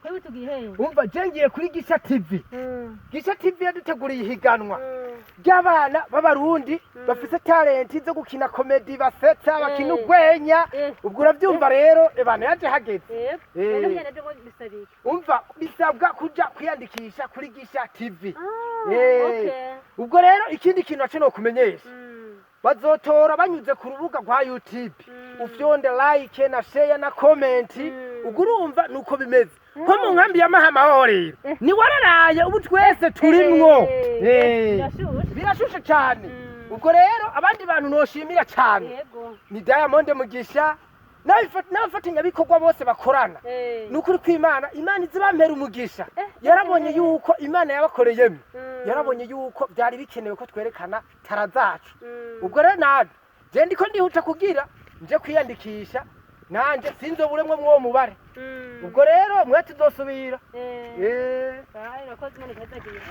Kwewe tugiye hehe? Umva, je ngiye kuri Gisha TV. Gisha TV yaduteguriye ihiganwa ry'abana b'Abarundi bafise talenti zo gukina comédie, basetsa, bakina urwenya. Ubwo uravyumva rero, ebana yaje hageze. Yego. None kugenda byo bisaba iki? Umva, bisabwa kuja kwiyandikisha kuri Gisha TV. Ah, okay. Ubwo rero ikindi kintu naco nokumenyesha, bazotora banyuze ku rubuga rwa YouTube. Ufyonde like na share na comment. Ubwo urumva nuko bimeze nko mu nkambi ya Mahama ho rero ni wararaye, ubu twese turimwo. Birashushe. Birashushe cyane. Ubwo rero abandi bantu noshimira cyane ni Diamond Mugisha n'abafatanyabikorwa bose bakorana. Ni ukuri kw'Imana, Imana izibampera umugisha. Yarabonye yuko Imana yabakoreyemo, yarabonye yuko byari bikenewe ko twerekana talent zacu. Ubwo rero naje je ndiko ndihuta kugira nje kwiyandikisha, nanje sinzoburemwo mw'uwo mubare. Ubwo rero mwe tuzosubira. Sawa, urakoze, Imana ikuhezagire.